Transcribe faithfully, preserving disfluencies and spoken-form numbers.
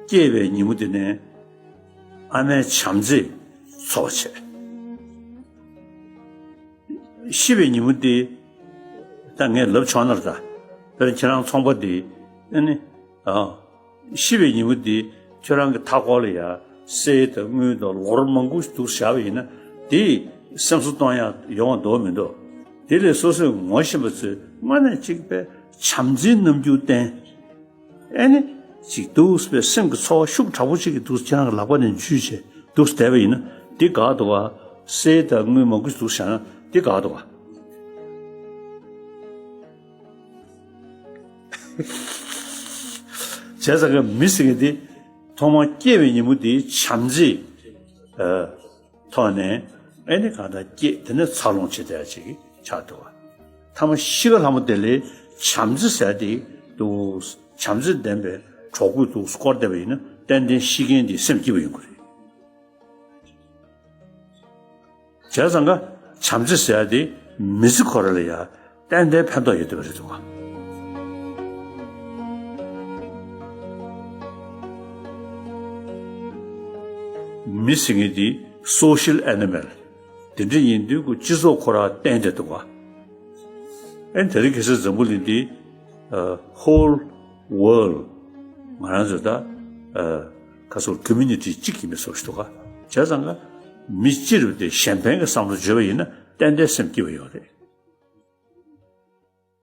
སྐྱེས་པའི་ཉིན་མོ་དེ་ནས་ཨ་མའི་བྱམས་བརྩེས་འཚོ་བ་བྱས། ཤི་བའི་ཉིན་མོ་དེ་ད་ངས་ལབ་ཆོག་ན་ད། དཔེར་ན་ཁྱེད་རང་ཚོང་པ་དེ་ཨ་ནི་ཨ། ཤི་བའི་ཉིན་མོ་འདི་ཁྱོད་རང་གི་མཐའ་འཁོར་ལ་ཡ་གསེར་དང་དངུལ་དང་ལོར་མང་པོ་ཞིག་འདུག་བཞག་པ་ཡིན་ན། དེས་སེམས་གསོ་གཏོང་ཡ་ཡོང་བ་འདུག་མི་འདུག་དེ་ལས་སོ་སོས་ངོ་ཤེས་པ་ཚོས་དངོས་གནས་གཅིག་པའི་བྱམས་བརྩེའི་རྣམ་འགྱུར་བསྟན། ཨེ་ནི་ཅིག་འདུག་པའི་སེམས་ཀྱི་ཚོར་བ་ཤུགས་དྲག་པོ་ཅིག་གིས་འདུག་ཁྱེད་རང་གི་ལག་པ་ནས་འཇུས་བྱས་འདུག་བསྡད་པ་ཡིན་ན་འདི་དགའ་འདུག་ག་གསེར་དང་དངུལ་མང་པོ་ཞིག་འདུག་བཞག་ན་འདི་དགའ་འདུག་ག་བྱས་ཙང་གི་མི་ཟེར་མཁན་དེ་ཐོག་མར་སྐྱེས་པའི་ཉིན་མོ་དེའི་བྱམས་བརྩེའི་ཐོག་ནས་ཨེ་ནི་གང་ལྟར་སྐྱེས། དེ་ནས་འཚར་ལོངས་བྱེད་བསྡད་ཅིག་ཆགས་འདུག་ག་མཐའ་མ་ཤི་ཁ་ལྷ་མོ་དེ་ལས་བྱམས་བརྩེ་ཟེར་དེ་འདུག་བྱམས་བརྩེ་ལྡན་པའི་གྲོགས་པོ་འདུག་སྐོར་བསྡད་པ་ཡིན་ན་ཏན་ཏན་ཤི་མཁན་དེའི་སེམས་སྐྱིད་པོ་ཡོང་གི་རེད། བྱས་ཙང་ཀ་བྱམས་བརྩེ་ཟེར་ཡ་དེ་མི་ཚེ་ཁོ་ར་ལ་ཡ་ཏན་ཏན་ཕན་ཐོགས་ཡོད་བསྡད་པ་རེད་འདུག་ག་མི་ཟེར་མཁན་དེ་social animal། དེ་འདྲ་ཡིན་དུས་ཀོ་སྤྱི་ཚོགས་ཁོ་ར་བརྟེན་བསྡད་འདུག་ག་ཨེ་དེ་རིང་ཁ་སང་འཛམ་བུ་གླིང་འདི་whole world ང་རང་ཚོ་ད་ཁ་སང་community་གཅིག་ཡིན་པའི་བཟོ་ཞིག་འདུག་ག་བྱས་ཙང་ཀ་མི་སྤྱིར་དེ་གཞན་ཕན་གྱི་བསམ་བློ་བརྗོད་པ་ཡིན་ན་ཏན་ཏན་སེམས་སྐྱིད་པོ་ཡོད་རེད།